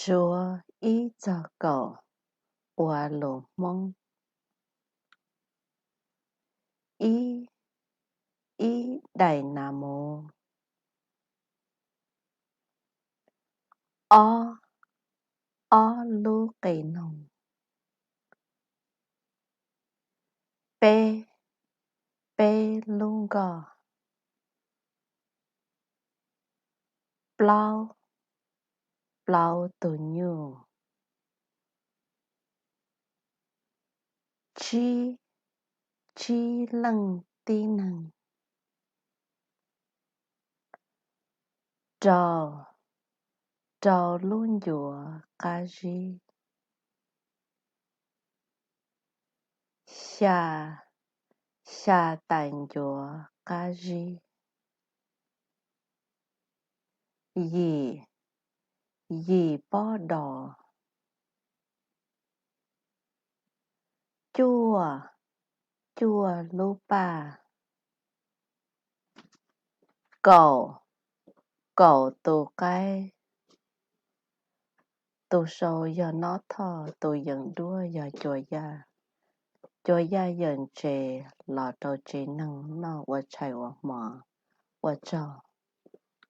Ntsuav ib txog kaum ua lus Hmoob. Ib, ib daim nas mus. Ob, ob lub qe noog. Peb, peb lub nkoj. Plaub, plaub tus nyuj. Tsib, tsib leej tib neeg. Rau, rau lub ncuav qab zib. Xya, xya tais ncuav qab zib. Yim, yim pob dos. Cuaj, cuaj lub paj. Kaum, kaum tus qaib. Tus sau yog Nob Thoj, tus yees duab yog Cua Yaj. Cua Yaj yeem tsev los rau tsev neeg noj ua tshais ua hmo. Ua tsaug.